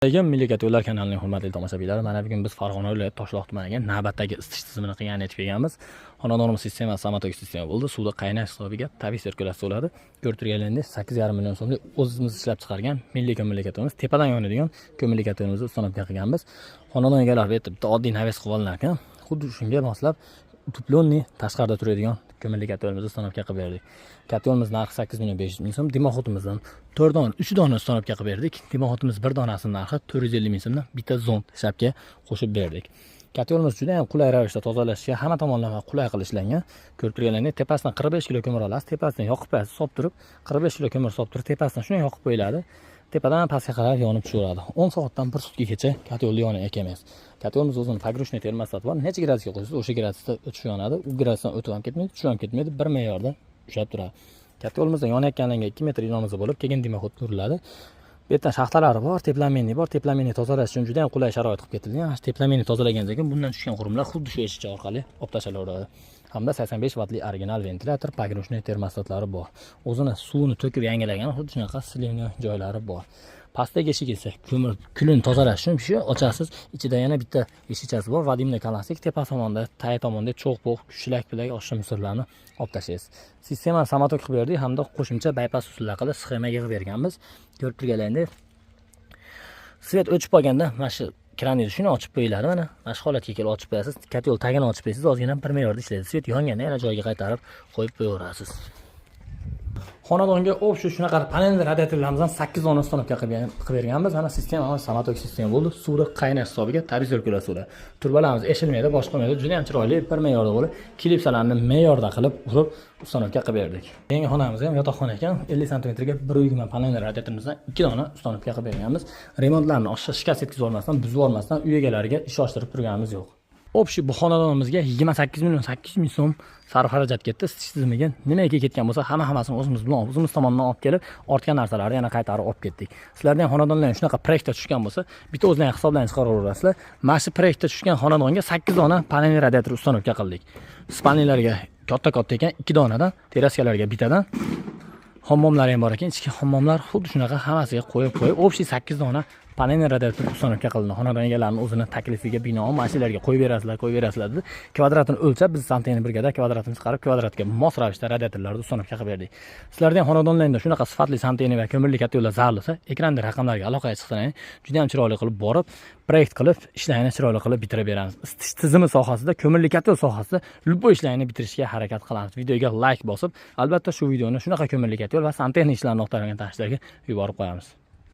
Alaykum, Milliy kotellar kanalining hurmatli tomoshabinlari. Mana bugun biz Farg'ona viloyati Toshloq tumaniga navbatdagi isitish tizimini qilgani yetib kelganmiz. Xonadonimiz sistemasi самотёк sistema bo'ldi. Suvda qaynash hisobiga tabiiy sirkulyatsiya bo'ladi. Ko'rib turganingizdek, 8,5 million so'mlik o'zimiz ishlab chiqargan milliy ko'mirli kotelimiz, tepadan yonadigan ko'mirli kotelimizni установка qilganmiz. Xonadon egalari bu yerda bitta oddiy навес qilib olinar ekan. Xuddi shunga moslab утеплённый tashqarida turadigan ko'mirli kotelimizni установка qilib berdik. Kotelimiz narxi 8 million 500 ming so'm. Дымоход imizdan 4 dona, 3 dona установка qilib berdik. Дымоход imiz bir donasinin narxi 450 ming so'mdan, bitta zond shapka qo'shib berdik. Kotelimiz juda ham qulay ravishda tozalashga, hamma tomonlama qulay qilib ishlangan. Ko'rib turganingizdek, tepasidan 45 kilo ko'mir olasiz, tepasidan yoqib qo'yasiz, solib turib, 45 kilo ko'mir solib turib, tepasidan shunday yoqib qo'yiladi. Tepadan pastga qarab yonib tushaveradi. 10 soatdan bir sutkagacha kotelni yoniga kelmaysiz. Kotelimiz o'zini погружной termostati bor. Necha gradusga qo'ysangiz, o'sha gradusda o'chib yonadi. U gradusdan o'tib ham ketmaydi, tushib ham ketmaydi. Bir me'yorda ushlab turadi. Kotelimizda yonayotganlarga 2 metr inomizda bo'lib, keyin дымоход uriladi. Bu yerdan shaxtalari bor, теплообменник bor. Теплообменник tozalash uchun juda ham qulay sharoit qilib ketilgan. Теплообменник tozalagandan keyin bundan tushgan qurumlar xuddi shu eshikcha orqali olib tashlanaveradi. Hamda 85 vatli original ventilyator, погружной termostatlari bor. O'zini suvini to'kib yangilagan xuddi shunaqa сливной joylari bor. Pastdagi eshik esa ko'mir kulini tozalash uchun shu ochasiz. Ichida yana bitta eshikchasi bor. Водяной колонка tepa tomonda, tag tomonda cho'g'-po'g', shlak pilak oshsha мусор larni olib tashlaysiz. Sistemani самотёк qilib berdik hamda qo'shimcha bypass usullar qilib sxema yig'ib berganmiz. Ko'rib turganlaringizdek, свет o'chib qolganda mana shu kraningizni shuni ochib qo'yiladi mana. Mana shu holatga kelib ochib qo'yasiz. Kotel tagini ochib qo'yasiz, ozgina bir me'yorda ishlaydi. Свет yonganda yana joyiga qaytarib qo'yib qo'yaverasiz. Xonadonga общий shunaqa panel radiatorlarimizdan 8 dona установка qilib berganmiz. Mana sistema самотёк sistema bo'ldi. Suvni qaynash hisobiga tabiiy sirkulyatsiya bo'ladi. Trubalarimiz eshilmaydi, boshqa bo'lmaydi. Juda ham chiroyli, bir me'yorda bo'lib, klipsalarni me'yorda qilib urib установка qilib berdik. Yangi xonamiz ham yotoqxona ekan, 50 santimetrga 1,20 panel radiatorimizdan 2 dona установка qilib berganmiz. Remontlarni oshig'a shikast yetkazib yubormasdan, buzib yubormasdan uy egalariga ishontirib turganimiz yo'q. Общий bu xonadonimizga 28 million 800 ming so'm sarf xarajat ketdi. Isitish tizimiga nimaga ketgan bo'lsa, hammasini o'zimiz bilan, o'zimiz tomonidan olib kelib, ortgan narsalarni yana qaytarib olib ketdik. Sizlarda ham xonadonlar shunaqa proyektda tushgan bo'lsa, bitta o'zlaring hisoblarni chiqaraverasizlar. Mana shu proyektda tushgan xonadonga 8 dona panel radiator установка qildik. Спальни larga katta-katta ekan, 2 donadan, terraskalarga bittadan. Hammomlari ham bor ekan, ichki hammomlar xuddi shunaqa hammasiga qo'yib qo'yib, общий 8 dona panel radiator установка qilindi. Xonadon egalarining o'zini taklifiga binoan mana shularga qo'yib berasizlar, qo'yib berasizlar dedi. Kvadratini o'lchab, biz santexnik brigada kvadratini chiqarib, kvadratga mos ravishda radiatorlarni установка qilib berdik. Sizlarda ham xonadonlaringda shunaqa sifatli santexnik va ko'mirli kotellar zarur, ekranda raqamlarga aloqaga chiqsanglar, juda ham chiroyli qilib borib, proyekt qilib, ishlarni chiroyli qilib bitirib beramiz. Isitish tizimi sohasida, ko'mirli kotel sohasida любой ishlarni bitirishga harakat qilamiz. Videoga like bosib, albatta shu videoni shunaqa ko'mirli kotel va santexnik ishlarini axtargan tanishlarga yuborib qo'yamiz.